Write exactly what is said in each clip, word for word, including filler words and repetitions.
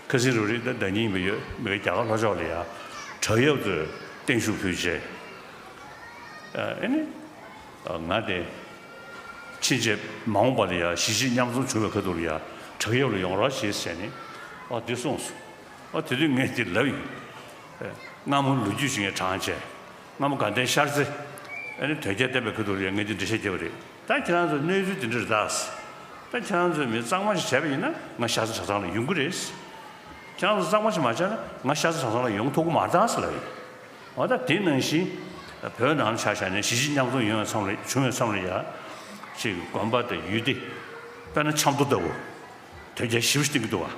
ཁ་སང་རུ་རིགས་ད་ཟླ་ཉིན་པ་ཡོད་མི་རྒྱ་གར་ལྷོ་ཕྱོགས་ལ་ཡ་བྲག་གཡབ་ཚོས་བརྟན་བཞུགས་ཕུལ་བྱས། ཨ་ནི། ང་དེ་ཕྱིན་ཆད་མ་འོངས་པ་ལ་ཡ་གཞིས་བྱེས་མཉམ་འཛོམས་བྱུང་བའི་ཁ་ཐུག་ལ་ཡ་བྲག་གཡབ་ལ་ཡོང་རོགས་བྱེད་ཟེར་ནས་ཨ་དེ་གསུངས་སོང་། ཨ་དེ་དུས་ངས་དེ་ལབ་ཡིན། སྔ་མོ་ལོ་རྒྱུས་ཤིག་ངས་དྲངས་བྱས། སྔ་མོ་དགའ་ལྡན་ཤར་རྩེ་ཨ་ནི་དོལ་རྒྱལ་བསྟེན་པའི་ཁ་ཐུག་ལ་ཡ་ངས་དེ་འགྲེལ་བཤད་བརྒྱབ་པ་རེད། ད་ཁྱེད་རང་ཚོ་གནས་ཚུལ་དེ་འདྲ་རེད་ད། ད་ཁྱེད་རང་ཚོས་མི་གཙང་མ་ཞིག་བྱས་པ་ཡིན་ན་ང་ཤར་རྩེ་གྲྭ་ཚང་ལ་ཡོང་གི་རེད། ཁྱེད་རང་ཚོ་གཙང་མ་ཞིག་མ་བྱས་ན་ང་ཤར་རྩེ་གྲྭ་ཚང་ལ་ཡོང་ཐུབ་ཀྱི་མ་རེད་ད་ཟེར་ལབ་ཡོད། འོ་ད་དེ་ནང་བཞིན་བོད་ནང་ལ་ཆ་བཞག་ནས་གཞིས་བྱེས་མཉམ་འཛོམས་ཡོང་བའི་མཚམས་ལ་བྱུང་བའི་མཚམས་ལ་ཡ། ཅིག་དགོན་པ་དང་ཡུལ་སྡེ། དཔེར་ན་ཆབ་མདོ་ལྟ་བུ། དོལ་རྒྱལ་ཞེ་པོ་ཅིག་བསྟེན་གྱི་འདུག་བ།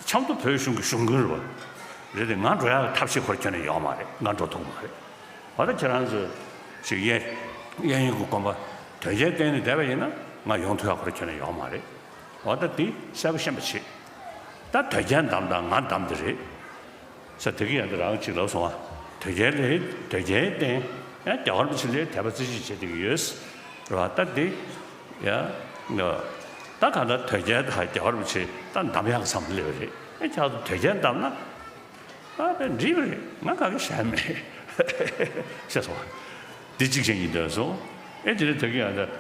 ཆབ་མདོ་བོད་གཞུང་གི་གཞུང་དགོན་རེད་བ། རེད་དེ་ང་འགྲོ་ཡག་གི་ཐབས་ཤེས་ཁོ་རང་ཁྱོན་ནས་ཡོད་མ་རེད། ང་འགྲོ་ཐུབ་མ་རེད། འོ་ད་ཁྱེད་རང་ཚོས་ཅིག་གཡས་གཡས་གཡོན་གྱི་དགོན་པ་དོལ་རྒྱལ་བསྟེན་ནས་བསྡད་པ་ཡིན་ན་ང་ཡོང་ཐུབ་ཡག་ཁོ་རང་ཁྱོན་ནས་ཡོད་མ་རེད། འོ་ད་འདི་གསལ་པོ་ཤེས་པ་བྱེད། ད་དོལ་རྒྱལ་འདམ་དང་ང་འདམ་དེ་རེད། ས་དེ་གི་ཡང་དེ་རང་གཅིག་ལབ་སོང་བ། དོལ་རྒྱལ་ལས་དོལ་རྒྱལ་བསྟེན་ཡང་རྒྱལ་བ་རིན་པོ་ཆེ་ལས་དད་པ་རྩེ་གཅིག་བྱེད་བསྡད་ཀྱི་ཡོད། རེད་བ། ད་འདི་ཡང་ད་གང་ལྟར་དོལ་རྒྱལ་དང་རྒྱལ་བ་རིན་པོ་ཆེ་ད་འདམ་ཡག་གི་བསམ་བློ་སླེབས་པ་རེད། ཨེ་ཁྱེད་ཚོ་དོལ་རྒྱལ་འདམ་ན་ཨ་དཔེ་འགྲིག་པ་རེད། ང་ག་གེ་བྱས་མེད་ཤེས་སོང་བ། འདི་གཅིག་བྱས་ཡིན་འདོད་སོང་། ཨེ་དེ་ནས་དོལ་རྒྱལ་ཡང་ད།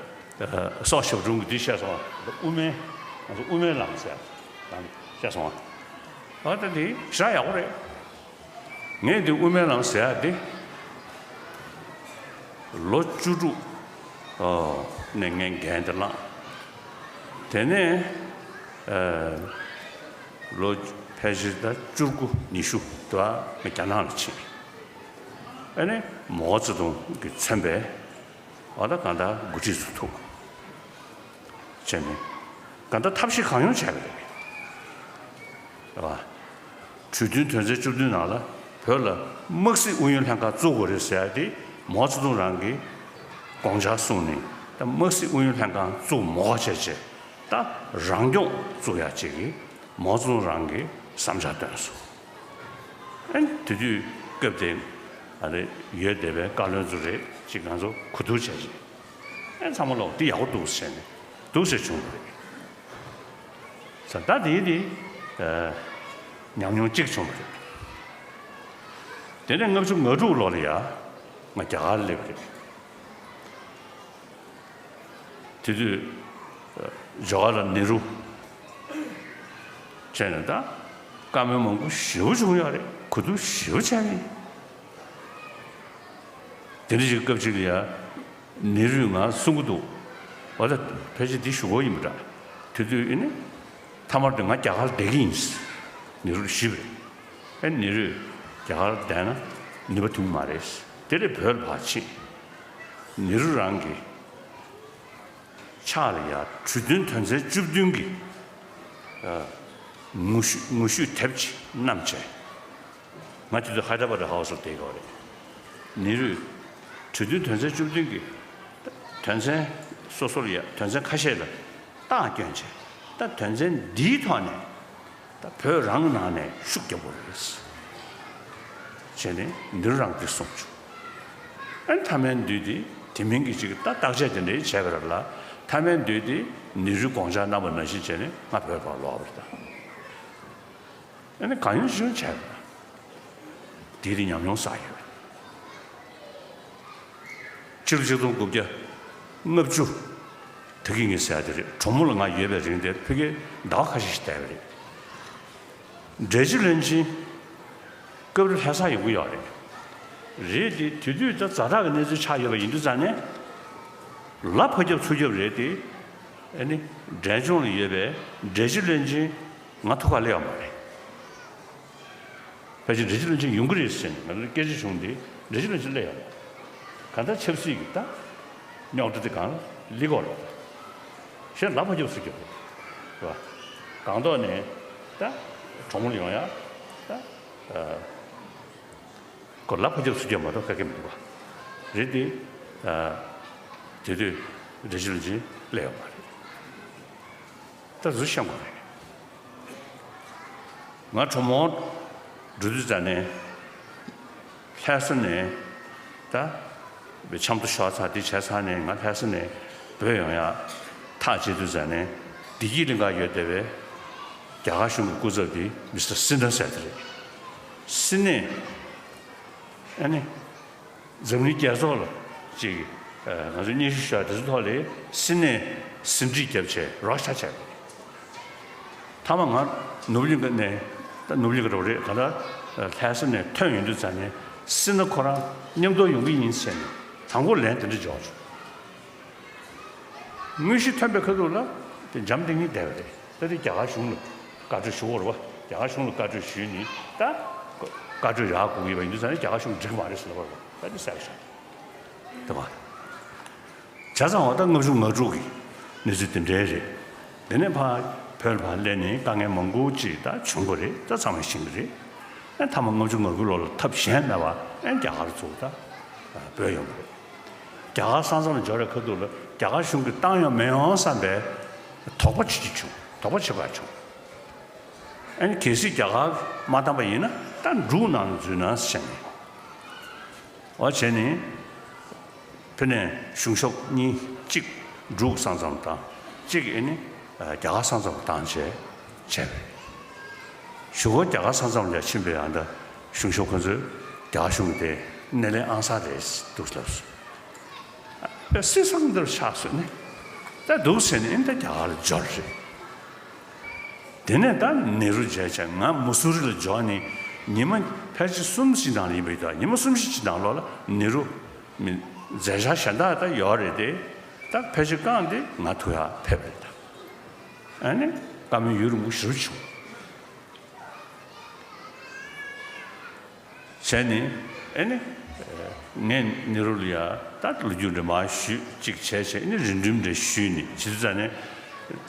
སྲོག་ཞབས་དྲུང་གི་འདི་བཤད་སོང་བ། དབུ་མའི། ང་ཚོ་དབུ་མའི་ལམ་ཟེར་ཡ་ལམ་བཤད་སོང་བ། ཨ་ད་འདི་ཞེ་དྲག་ཡག་པོ་རེད། ངས་འདི་དབུ་མའི་ལམ་ཟེར་ཡ་འདི་ལོ་བཅུ་དྲུག་ནས་ངས་འགན་འདི་བླངས། དེ་ནས་ལོ་ཕལ་ཆེར་ད་བཅུ་དགུ་ཉི་ཤུ་དུ་ང་རྒྱ་ནག་ལ་ཕྱིན། ཨ་ནི་མའོ་ཙེ་ཏུང་གིས་མཚོན་པའི། འོ་ད་གང་ལྟར་འགོ་ཁྲིད་ཚོ་ཐུག་བྱས་ནས་གང་ལྟར་ཐབས་ཤེས་གང་ཡོང་བྱས་པ་རེད། རེད་བ། གྲོས་མཐུན་དོན་ཚན་བཅུ་བདུན་ནང་ལ་བོད་ལ་དམག་སྲིད་ཨུ་ཡོན་ལྷན་ཁང་བཙུགས་དགོས་རེད་ཟེར་ཡ་དེ་མའོ་ཙེ་ཏུང་རང་གིས་དགོངས་འཆར་གསུངས་ནས་ད་དམག་སྲིད་ཨུ་ཡོན་ལྷན་ཁང་བཙུགས་མ་དགོས་བྱས་བྱས་ད་རང་སྐྱོང་བཙུགས་ཡ་ཅིག་གི་མའོ་ཙེ་ཏུང་རང་གིས་བསམ་འཆར་བཏོན་སོང་། ཨ་ནི་དེ་དུས་སྐབས་དེ་ཨ་རེ་ཡོད་བསྡད་པའི་བཀའ་བློན་ཚོ་རེད་ཅིག་ང་ཚོ་གོ་བསྡུར་བྱས་ཅིག་ཨ་ཚང་མ་ལོག་འདི་ཡག་པོ་འདུག་ཟེར་ནས་འདུག་ཟེར་བྱུང་བ་རེད། ས་ད་དེ་དེ་ཉམས་མྱོང་གཅིག་བྱུང་བ་རེད། དེ་ནས་ལྔ་བཅུ་ང་དྲུག་ལོ་ལ་ཡ་ང་རྒྱ་གར་སླེབས་པ་རེད། དེ་དུས་ཇ་ཝ་ཧར་ལཱལ་ནེ་རུ་བྱས་ནས་ད་བཀའ་མོལ་མང་པོ་ཞེ་པོ་བྱུང་ཡོད་རེད། གོ་བསྡུར་ཞེ་པོ་བྱས་ཡིན། དེ་འདྲ་ཞིག་སྐབས་ཅིག་ལ་ཡ་ནེ་རུས་ང་གསུང་གི་འདུག་འོ་ད་ཕལ་ཆེར་འདི་ཞུ་གོ་ཡིན་པ་འདྲ། དེ་དུས་ཨེ་ནི་མཐའ་མར་དུ་ང་རྒྱ་གར་བསྡད་ཀྱི་ཡིན། ནེ་རུ་ལ་ཞུས་པ་རེད། ཨེ་ནེ་རུས་རྒྱ་གར་བསྡད་ན་ནུས་པ་ཐོན་གྱི་མ་རེད། དེ་ལས་བོད་ལ་ཕར་ཕྱིན། ནེ་རུ་རང་གིས། ཕྱག་ལ་ཡ་གྲོས་མཐུན་དོན་ཚན་བཅུ་བདུན་གྱི་ངོ་བཤུས་ངོ་བཤུས་དེབ་ཅིག་བསྣམས་བྱས། ང་དེ་དུས་ཧའི་དྲ་བྷ་དི་ཧའུ་སི་ལ་བསྡད་ཡོད་རེད། ནེ་རུས་གྲོས་མཐུན་དོན་ཚན་བཅུ་བདུན་གྱི་དོན་ཚན་སོ་སོ་ལ་ཡ་དོན་ཚན་ཁ་ཤས་ལ་རྟགས་བསྐྱོན་བྱས། ད་དོན་ཚན་འདིའི་ཐོག་ནས། ད་བོད་རང་གི་ནང་ནས་ཤུགས་རྒྱབ་དགོས་རེད། བྱས་ནས་ནེ་རུ་རང་འདི་གསུངས་བྱུང་། ཨ་ནི་མཐའ་མའི་འདུས་དེ་དེ་མིན་གྱི་ཅིག་ད་བརྟག་དཔྱད་དེ་འདྲའི་བྱས་པ་རེད་ལ། མཐའ་མའི་འདུས་དེ་ནེ་རུས་དགོངས་འཆར་གནང་བ་ནང་བཞིན་བྱས་ནས་ང་བོད་ཕར་ལོག་པ་རེད་ད། ཨ་ནི་གང་ཡོང་ཅི་ཡོང་བྱས་པ་རེད། དེ་དེ་ཉམས་མྱོང་བསགས་ཡོད། ཕྱི་ལོ་ཆིག་སྟོང་དགུ་བརྒྱ་ལྔ་བཅུ་ད་གི་ངས་ཟེར་ཡ་དེ་རེད། གྲོ་མོ་ལ་ང་ཡོད་པའི་རིང་དེར་ཕ་གིར་ཟླ་བ་ཁ་ཤས་ཤིག་བསྡད་པ་རེད། འབྲས་སྤྱི་བློན་ཆེན་སྐབས་རེ་ལྷ་སར་ཡོང་གི་ཡོད་རེད། རེད་དེ་དེ་དུས་ད་ཛ་དྲག་གི་གནས་ཚུལ་ཆགས་ཡོད་པ་ཡིན་དུས་ཙང་ནས་ལ་ཕ་རྒྱབ་ཚུར་རྒྱབ་རེད་དེ། ཨ་ནི་འབྲས་ལྗོངས་ལ་ཡོད་པའི་འབྲས་སྤྱི་བློན་ཆེན་ང་ཐུག་ག་སླེབས་ཡོད་མ་རེད། ཕལ་ཆེར་འབྲས་སྤྱི་བློན་ཆེན་ཡོང་གི་རེད་ཟེར་ནས་ང་ཚོ་སྐད་ཆ་བྱུང་སྟེ་འབྲས་སྤྱི་བློན་ཆེན་སླེབས་ཡོང་། གང་ལྟར་ཆབ་སྲིད་ཀྱི་ད་རྙོག་དྲ་དེ་གང་ལ་སླེབས་ཀྱི་ཡོད་རེད། གཞན་ལ་ཕར་རྒྱབ་ཚུར་རྒྱབ་རེད་བ། སྒང་ཏོག་ནས་ད་གྲོ་མོ་ལ་ཡོང་ཡ་ད་ཁོ་ལ་ཕར་རྒྱབ་ཚུར་རྒྱབ་མ་གཏོགས་ག་གེ་མི་འདུག་བ། རེད་དེ། དེ་དུས་འབྲས་སྤྱི་བློན་ཆེན་སླེབས་ཡོད་མ་རེད། ད་གཟུ་བཤད་དགོས་རེད། ང་གྲོ་མོ་འགྲོ་དུས་ཙ་ནས་ལྷ་ས་ནས་ད་ཆབ་མདོ་ཤོར་ཚར་དེ་བྱས་ཚར་ནས་ང་ལྷ་ས་ནས་བྲོས་ཡོང་ཡ་ཐག་བཅད་དུས་ཙ་ནས་བདེ་སྐྱིད་གླིང་ག་ཡོད་བསྡད་པའི་ རྒྱ་གར་གཞུང་གི་སྐུ་ཚབ་དེ་མི་སི་ཊར་སི་ནྷ་ཟེར་དེ་རེད། སི་ནྷས་ཨ་ནི་འཛམ་གླིང་རྒྱལ་ཚོགས་ལ་ཅིག་ཨ་ང་ཚོ་སྙན་ཞུ་བཞག་དེ་ཚོའི་ཐོག་ལ་སི་ནྷས་ཟིན་བྲིས་བརྒྱབ་བྱས་རོགས་ཤ་བྱས་པ་རེད། མཐའ་མ་ང་ནོར་བུ་གླིང་ག་ནས། ད་ནོར་བུ་གླིང་ག་རོགས་རེད། ག་ད་ལྷ་ས་ནས་ཐོན་ཡོང་དུས་ཙང་ནས་སི་ནྷ་ཁོ་རང་མཉམ་དུ་ཡོང་གི་ཡིན་ཟེར་ནས་དང་པོ་ལན་དེ་འདྲ་འཇོག་བྱུང་། དངོས་གཞི་ཐོན་པའི་ཁ་ཐུག་ལ་དེ་འཇམ་ཐིང་ངེ་བསྡད་པ་རེད། ད་དེ་རྒྱ་གར་གཞུང་ལ་བཀའ་འཁྲོལ་ཞུ་བར་བ། རྒྱ་གར་གཞུང་ལ་བཀའ་འཁྲོལ་ཞུས་ནས་ད་བཀའ་འཁྲོལ་རག་དགོས་ཀྱི་ཡོད་པ་ཡིན་དུས་ཙང་ནས་རྒྱ་གར་གཞུང་འགྲིག་གི་མ་རེད་ཟེར་ལབ་པ་རེད། ད་དེ་གསལ་པོ་ཤག་དེ་མ་རེད། བྱས་ཙང་འོ་ད་ལྔ་བཅུ་ང་དྲུག་གི་གནས་ཚུལ་དེ་འདྲའི་རེད། དེ་ནས་ཕར་བོད་ལ་ཕར་སླེབས་ནས་དཀའ་ངལ་མང་པོ་ཅིག་ད་བྱུང་གི་རེད། ད་ཚང་མས་ཤེས་ཀྱི་རེད། ཨ་མཐའ་མ་ལྔ་བཅུ་ང་དགུ་ལོ་ལ་ཐབས་གཞན་མེད་པར་ཨ་རྒྱ་གར་ཚུར་ད་བྲོས་ཡོང་གི་རེད། རྒྱ་གར་ས་མཚམས་ལ་འབྱོར་བའི་ཁ་ཐུག་ལ་རྒྱ་གར་གཞུང་གིས་བཏང་ཡོང་མི་ཡོང་བསམ་པའི་དོགས་པ་བྱེད་ཀྱི་བྱུང་། དོགས་པ་བྱེད་པ་བྱུང་། ཨ་ནི་གལ་སྲིད་རྒྱ་གར་མ་བཏང་པ་ཡིན་ན་ད་འབྲུག་ནང་ལ་འཛུལ་ན་ཟེར་ནས། འོ་བྱས་ནས་ཕ་ནས་གཞུང་ཤོག་གཉིས། གཅིག་འབྲུག་ས་མཚམས་དང་གཅིག་ཨེ་ནི་རྒྱ་གར་ས་མཚམས་བཏང་བྱས་བྱས་པས། གཞུག་གུ་རྒྱ་གར་ས་མཚམས་ལ་ཕྱིན་པའི་ཨ་ད་གཞུང་ཤོག་ཁོ་ཚོས་རྒྱ་གར་གཞུང་གི་དེ་སྣེ་ལེན་ཨང་གསར་རེད་འདུག་ལབ་སོང་། སྲིད་སང་འདིར་ཆགས་སོང་ནས་ད་འདུག་ཟེར་ནས་ཨེ་ད་རྒྱ་གར་ལ་འབྱོར་རེད། དེ་ནས་ད་ནེ་རུ་མཇལ་བྱས་ང་མུ་སུ་རི་ལ་འབྱོར་ནས་ཉི་མ་ཕལ་ཆེར་གསུམ་ཞིག་ནང་ལ་ཡིན་པ་ཡིན་ད། ཉི་མ་གསུམ་བཞི་ཅིག་ནང་ལོགས་ལ་ནེ་རུ་མི་མཛད་འཆར་གཞན་དག་ད་ཡོད་རེད་དེ། ད་ཕལ་ཆེར་རྐང་དེ་ང་ཐུག་ཡག་ཕེབས་རེད་ད། ཨ་ནི་བཀའ་མོལ་ཡུན་རིང་པོ་ཞེ་པོ་བྱུང་། བྱས་ནས་ཨེ་ནི་ངས་ནེ་རུ་ལ་ཡ་ད་ལོ་རྒྱུས་འདྲ་མར་ཞུས་གཅིག་བྱས་བྱས་ཨེ་ནི་རིང་འགྲེམས་འདྲ་ཞུས་ནས་བྱེད་དུས་ཙང་ནས་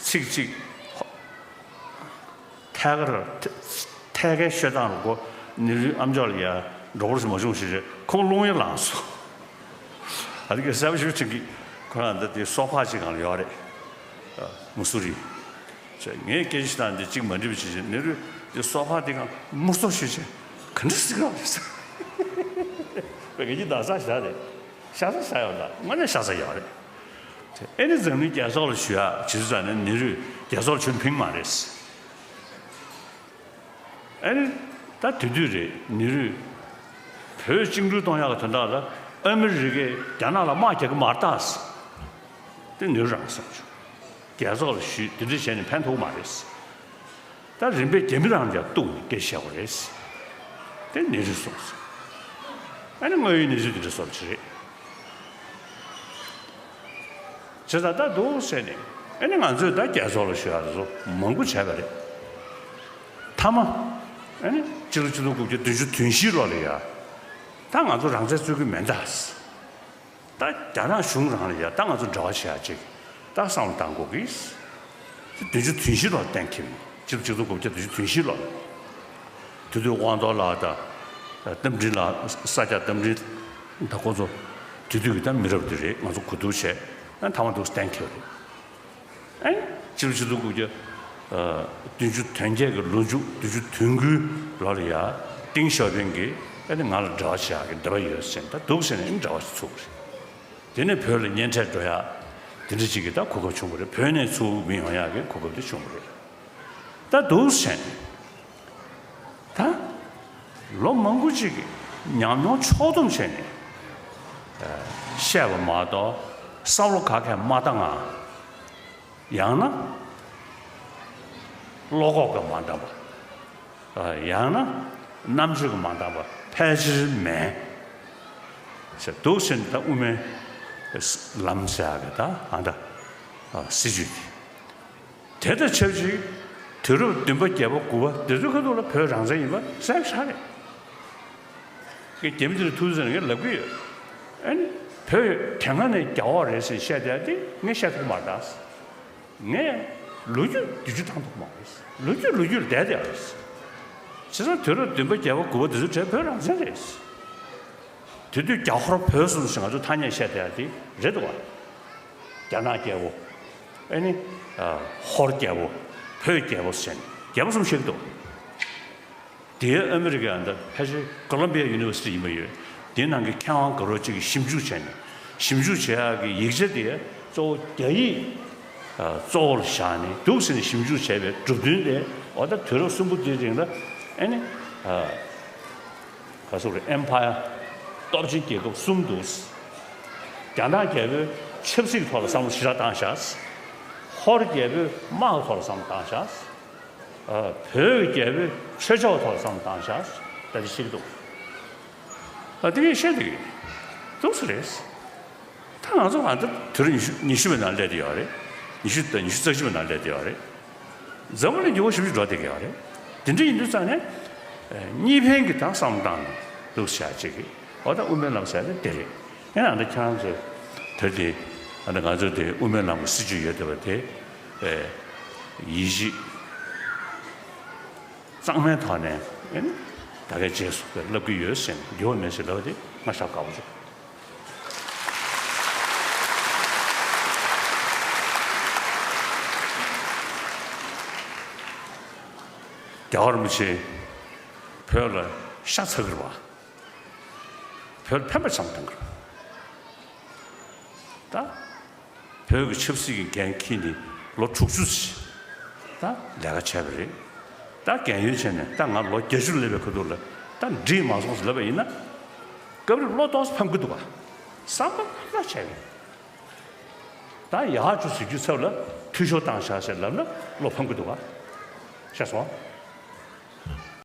ཚིག་གཅིག་ཐད་ཀར་ཐད་ཀའི་ཤོད་སྟངས་རུ་གོ། ནེ་རུའི་ཨམ་ཅོག་ལ་ཡ་འགྲོ་བར་མ་བྱུང་ཞེས་རེད། ཁོང་རླུང་ཡང་ལངས་སོང་། ཨ་དེ་ག་གསལ་པོ་ཞིག་ཅིག་གིས་ཁོ་རང་ད་དེ་སོ་ཕག་ཅིག་སྒང་ལ་ཡོད་རེད། མུ་སུ་རི། ངས་སྐད་ཆ་དང་འདི་གཅིག་མ་འགྲིག་པ་བྱེད་བྱེད་ནེ་རུས་འདི་སོ་ཕག་འདི་གང་མུར་སོ་ཞུས་བྱས་ག་འདྲ་སྲིད་རོགས་རེད་ཟེར། བས་ངེད་ཀྱི་ད་ས་ཞ་རེད། ཤ་ཚ་ཤ་ཡོད་ད་དངོས་གནས་ཤ་ཚ་ཡོད་རེད། ཨེ་ནི་འཛམ་གླིང་རྒྱལ་ཚོགས་ལ་ཞུ་ཡག་བྱེད་ཚུལ་ཙང་ནས་ནེ་རུས་རྒྱལ་ཚོགས་ལ་ཁྱོན་ཕིང་མ་རེད། ཨེ་ནི་ད་དེ་དུས་རེད་ནེ་རུས་བོད་བཅིངས་འགྲོལ་གཏོང་ཡག་གི་དོན་དག་ལ་ཨ་མི་རི་ཀས་རྒྱ་ནག་ལ་དམག་རྒྱག་གི་མ་རེད་ད་ཟེར། དེ་ནེ་རུ་རང་གསུངས་བྱུང་། རྒྱལ་ཚོགས་ལ་ཞུས་འདི་འདྲ་བྱས་ནས་ཕན་ཐོགས་མ་རེད། ད་རིམ་པས་རྒྱ་མི་རང་ལ་གཏུགས་ནས་སྐད་བཤད་དགོས་རེད། དེ་ནེ་རུས་གསུངས་སོང་། ཨ་ནི་དངོས་ཡོད་གནས་ཚུལ་འདི་འདྲ་བཟོ་འདྲ་ཅིག་རེད། བྱས་ཙང་ད་འདུག་ཟེར་ནས་ཨ་ནི་ང་ཚོས་ད་རྒྱལ་ཚོགས་ལ་ཞུ་ཡག་དེ་ཚོ་མང་པོ་བྱས་པ་རེད། མཐའ་མ་ཨ་ནི་སྤྱི་ལོ་ཆིག་སྟོང་དགུ་བརྒྱ་བདུན་ཅུ་དོན་བཞི་ལོ་ལ་ཡ་ད་ང་ཚོ་རང་བཙན་རྩོད་ཀྱི་མེད་ད། ད་རྒྱ་ནག་གཞུང་རང་ལ་ཡ་ད་ང་ཚོ་འབྲེལ་བ་བྱེད་ཡ་ཅིག་ད་བསམ་བློ་བཏང་དགོས་ཀྱི། བདུན་ཅུ་དོན་བཞི་ལོར་གཏན་འཁེལ་བ་ཡིན། སྤྱི་ལོ་ཆིག་སྟོང་དགུ་བརྒྱ་བདུན་ཅུ་དོན་བཞི་ལོར། དེ་དུས་དབང་རྡོར་ལགས་དང་རྟ་མགྲིན་ལགས་ས་སྐྱ་རྟ་མགྲིན་ད་ཁོ་ཚོ་དེ་དུས་ཀྱི་ད་མི་རབས་དེ་རེད། ང་ཚོ་གོ་བསྡུར་བྱས་ཨ་མཐའ་མ་འདུག་གཏན་འཁེལ་བ་རེད། ཨེ། སྤྱི་ལོ་ཆིག་སྟོང་དགུ་བརྒྱ་བདུན་ཅུ་དོན་བརྒྱད་ཀྱི་ལོ་མཇུག་བདུན་ཅུ་དོན་དགུའི་ལོ་ལ་ཡ་ཏེང་ཞའོ་ཕིང་གིས་ཨ་ནི་ང་ལ་འབྲེལ་བ་བྱེད་ཡག་གི་འདོད་པ་ཡོད་ཟེར་ནས་ད་འདུག་ཟེར་ནས་ཨ་ནི་འབྲེལ་བ་ཞིག་ཚུགས་པ་རེད། དེ་ནས་བོད་ལ་གཉེན་འཕྲད་འགྲོ་ཡག་དེ་འདྲ་ཅིག་གི་ད་གོ་སྐབས་བྱུང་བ་རེད། བོད་ནས་ཚུར་མི་ཡོང་ཡག་གི་གོ་སྐབས་དེ་བྱུང་བ་རེད། ད་འདུག་ཟེར་ནས་ད་ལོ་མང་པོ་ཅིག་གི་ཉམས་མྱོང་ཕྱོགས་བསྡོམས་བྱས་ནས་བཤད་པ་མ་གཏོགས་བསམ་བློ་ག་གས་མ་བཏང་ང་། ཡང་ན་བློ་ཁོག་གིས་མ་འདང་བ། ཡང་ན་རྣམ་དཔྱོད་ཀྱིས་མ་འདང་བ་ཕལ་ཆེར་མེད་ཟེར་འདུག་ཟེར་ནས་ད་དབུ་མའི་ལམ་ཟེར་ཡག་གི་ད་ཨ་ད་སྲིད་བྱུས་དེ། དེ་དང་ཆབས་ཅིག་དུས་རབས་བདུན་པ་བརྒྱད་པ་དགུ་པ་འདི་ཚོའི་ཁ་ཐུག་ལ་བོད་རང་བཙན་ཡིན་པ་གསལ་པོ་ཆགས་རེད། ངས་རྒྱ་མི་དེར་ཐུག་ཟེར་ངས་ལབ་ཀྱི་ཡོད། ཨ་ནི་བོད་དེ་སྔ་ནས་རྒྱ་འོག་རེད་ཟེར་བཤད་བསྡད་དེ་ངས་བཤད་ཐུབ་མ་རེད་ད། ངས་ལོ་རྒྱུས་བསྡུས་རྒྱུ་བཏང་ཐུབ་མ་རེད། ལོ་རྒྱུས་ལོ་རྒྱུས་ལ་བསྡད་བསྡད་པ་རེད། བྱས་ཙང་དུས་རབས་བདུན་པ་བརྒྱད་པ་དགུ་པ་དེ་ཚོའི་གྲས་བོད་རང་བཙན་རེད། དེ་དུས་རྒྱ་ཧོར་བོད་གསུམ་ཞེས་ང་ཚོ་ཐ་སྙད་བཤད་བསྡད་དེ་རེད་འདུག་བ། རྒྱ་ནག་རྒྱལ་པོ། ཨ་ནི། ཧོར་རྒྱལ་པོ། བོད་རྒྱལ་པོ་ཟེར་ནས་རྒྱལ་པོ་གསུམ་བཤད་ཀྱི་འདུག་དེའི་ཨ་མི་རི་ཀའི་ཨ་ད་ཕལ་ཆེར་ཀོ་ལོམ་བི་ཡ་ཡུ་ནི་ཝར་སི་ཊི་ཡིན་པ་ཡོད། དེའི་ནང་གི་མཁས་དབང་འགའ་རོ་གཅིག་གིས་ཞིབ་འཇུག་བྱས་ནས་ཞིབ་འཇུག་བྱེད་ཡག་གི་ཡིག་ཆ་དེ་གཙོ་བོ་རྒྱ་ཡིག་གཙོ་བོར་བཞག་ནས་འདུག་ཟེར་ནས་ཞིབ་འཇུག་བྱས་པའི་གྲུབ་དོན་དེ་ འོ་ད་དུས་རབས་གསུམ་པོ་འདིའི་རིང་ལ་ཨེ་ནི་ཨ་ག་ཟེར་རེད། ཨེམ་ཕ་ཡར་སྟོབས་ཆེན་རྒྱལ་ཁབ་གསུམ་འདུག་རྒྱ་ནག་རྒྱལ་པོས་ཆབ་སྲིད་ཀྱི་ཐོག་ལ་བསམ་བློ་ཞེ་དྲག་བཏང་བཞག་ཧོར་རྒྱལ་པོས་དམག་གི་ཐོག་ལ་བསམ་བློ་བཏང་བཞག་ཨ་བོད་ཀྱི་རྒྱལ་པོས་ཆོས་ཕྱོགས་ཐོག་ལ་བསམ་བློ་བཏང་བཞག་ད་ཅི་ཤེས་ཀྱི་འདུག་ཨ་དེ་གས་བཤད་དེ་གས་འདུག་སེ་རེད། ད་ང་ཚོ་ང་ཚོ་དུས་རབས་ཉི་ཤུ་ཉི་ཤུ་པའི་ནང་སླེབས་བསྡད་ཡོད་རེད། ཉི་ཤུ་དང་ཉི་ཤུ་རྩ་བཞི་པའི་ནང་སླེབས་བསྡད་ཡོད་རེད། འཛམ་བུ་གླིང་འགྱུར་བ་ཞེ་པོ་ཅིག་འགྲོ་བསྡད་ཀྱི་ཡོད་རེད། དེ་འདྲ་ཡིན་དུས་ཙང་ནས་ཨ་གཉིས་ཕན་གྱི་ད་བསམ་བློ་བཏང་ནས་འདུག་སེ་བྱས་ཅིག་གིས་འོ་ད་དབུ་མའི་ལམ་ཟེར་ནས་དེ་རེད། ཡིན་ནའང་ད་ཁྱེད་རང་ཚོས་དེ་དེ་ཨ་ད་ང་ཚོ་དེ་དབུ་མའི་ལམ་གྱི་སྲིད་བྱུས་ཡོད་བསྡད་པ་དེ་ཨེ་ཡིད་ཆེས་གཙང་མའི་ཐོག་ནས་ཨེ་ད་གའི་རྗེས་སུ་བསླབ་ཀྱི་ཡོད་ཟེར་ནས་འགྱུར་བ་མེད་ཟེར་ལབ་པ་དེ་ང་ཞེ་དྲག་དགའ་པོ་བྱུང་། རྒྱལ་བ་རིན་པོ་ཆེ་བོད་ལ་ཤ་ཚ་གི་རེད་པ། བོད་ལ་ཕན་པ་ཙམ་གཏོང་གི་རེད། ད་བོད་ཀྱི་ཆབ་སྲིད་ཀྱི་འགན་འཁྱེར་ནས་ལོ་དྲུག་ཅུ་ཙམ་ད་ལས་ཀ་བྱས་པ་རེད། ད་རྒན་ཡོལ་བྱས་ནས་ད་ང་ལོ་བརྒྱད་ཅུ་སླེབས་པའི་ཁ་ཐུག་ལ་ད་འགྲིག་མ་སོང་ཟེར་ལབ་པ་ཡིན་ན། སྐབས་རེ་བློ་ཏོག་ཙམ་ཕམ་གི་འདུག་ག་བསམ་པ་ལྷག་བྱས་ནས། ད་ཡག་བྱུང་ཟེར་རྒྱུའི་ཚབ་ལ་འཐུས་ཤོར་བཏང་བཞག་ཟེར་ལབ་ན་བློ་ཕམ་གི་འདུག་ག་ཤེས་སོང་